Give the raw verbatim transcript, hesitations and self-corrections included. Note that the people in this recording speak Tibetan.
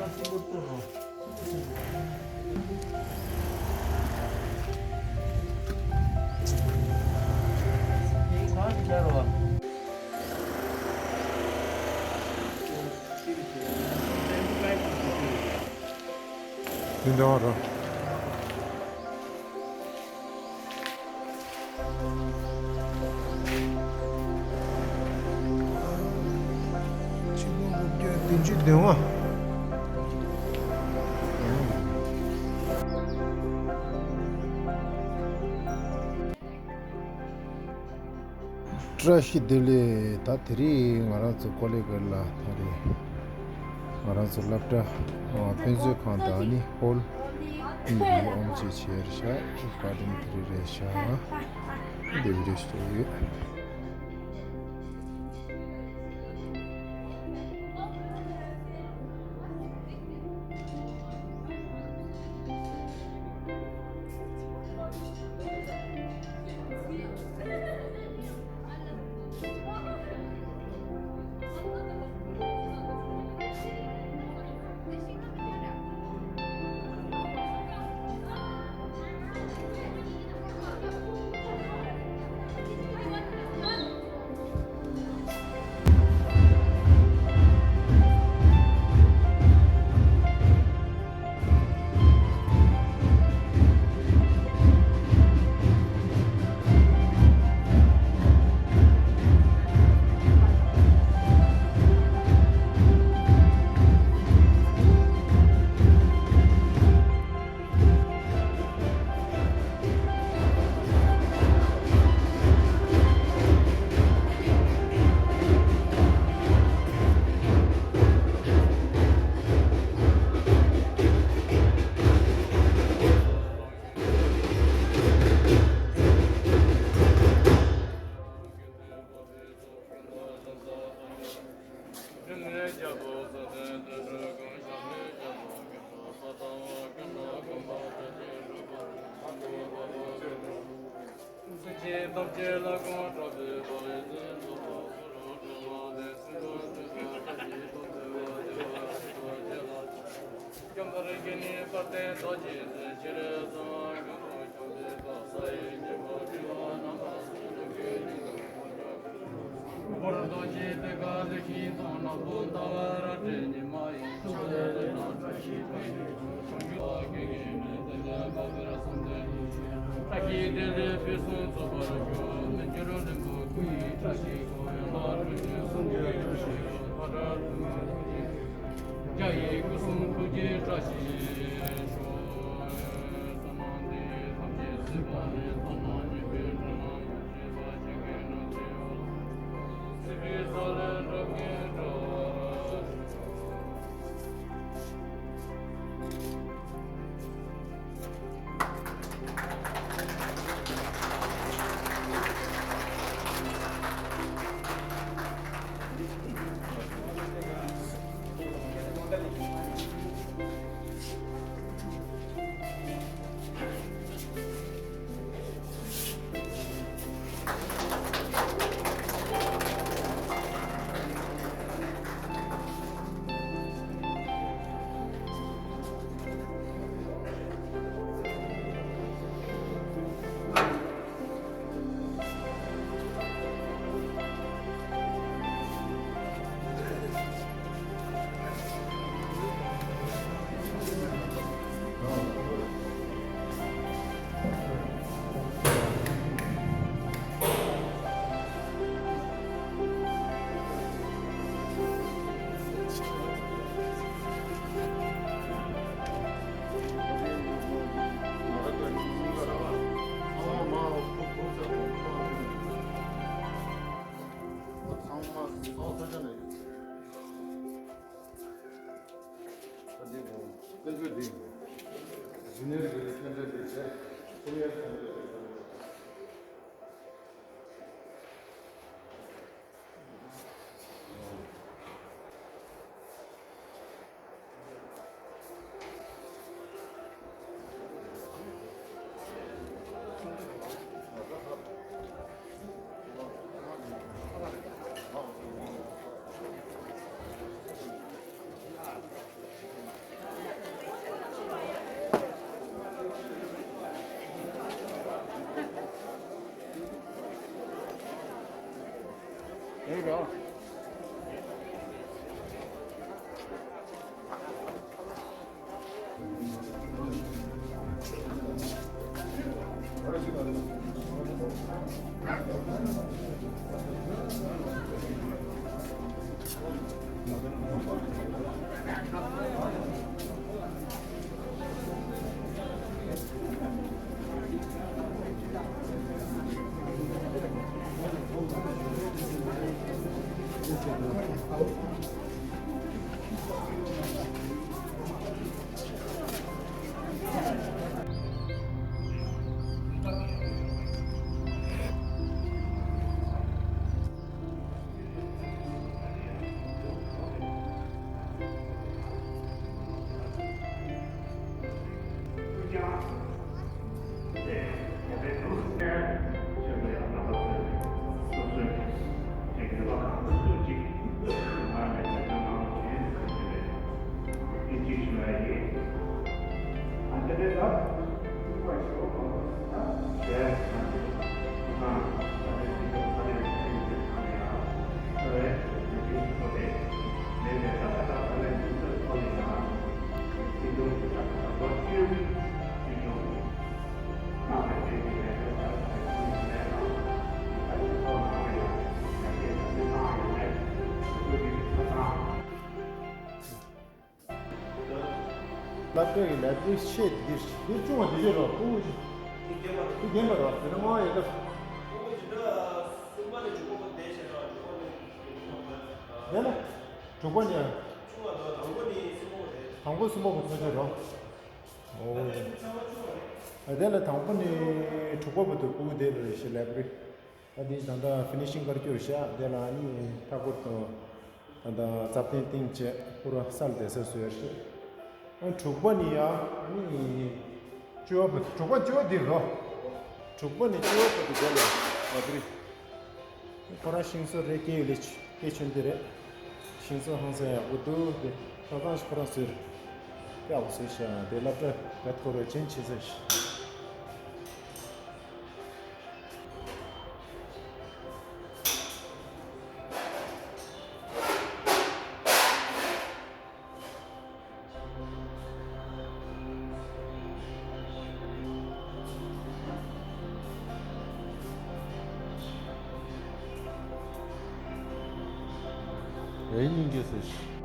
དེ་འདྲ་བ་རེད། ཆིག་སྟོང་དགུ་བརྒྱ་བདུན་ཅུ་དོན་ལྔ། བཀྲ་ཤིས་བདེ་ལེགས། ད་དེ་རིང་ང་རང་ཚོ་ཀོ་ལི་གྷལ་ལ་ད་རེས་ང་རང་ཚོ་སློབ་གྲྭ་དཔེ་མཛོད་ཁང་དང་ཨ་ནི་ཧོལ་གཉིས་ཀྱི་ཨོམ་ཆེ་བྱས་ཤག་ཀར་ཌེན་དེ་རིང་རེད་ཤག་དེ་བི་ཌིའོ་ཞུ་ཡོད། སློབ་གྲྭའི་ལས་བྱེད་ཆེད་འདི་འདི་ཆུང་བ་འདི་ཡོད་རོགས་ཕྲུ་གུ་འདི་རྒན་པ་རོགས་དེ་ནི་སྔོན་ཡོད་སྟབས། དེ་ལ་དྲུག་པ་ནས་དང་པོ་སུམ་པ་བུ་ཚོ་ཆེད་རོགས། ཨོ། དེ་ལ་དང་པོ་ནས་དྲུག་པ་བར་དུ་ཕྲུ་གུ་དེ་ལ་རེ་ཞིག་ལས་བྱེད། ད་འདི་ད་ལྟ་ཕི་ནི་ཤིང་བཀར་རྒྱུ་རེད་ཤག་དེ་ལ་ནི་མཐའ་འཁོར་དང་ད་ལྟ་རྩྭ་ཐང་སྟེང་བཅས་ཁོ་ར་སལ་བསྡད་ས་བཟོས་ཤག་ཨ་དྲུག་པ་ནི་ཡ་ནི་བཅུ་པ་བུ་དྲུག་པ་བཅུ་པ་འདི་རོ། དྲུག་པ་ནི་བཅུ་པ་བུ་དེ་དེ་ལ་ལ་བྱེད། ཁོ་རང་ཤིང་བཟོ་རེད། སྐད་ཡོད་ལེ་སྐད་ཆུང་དེ་རེད། ཤིང་བཟོ་ཧང་སང་ཡག་པོ་འདུག་དེ་ཆ་ཚང་ཞིག་ཁོ་རང་བཟོས་རེད། ཡག་པོ་བཟོས་ཤག་དེ་སློབ་གྲྭ་རེད་ཁོ་ར་ཅན་ཆེ་ས་ཞིག་ཨེ་སྙིང་རྗེ་ཟེར།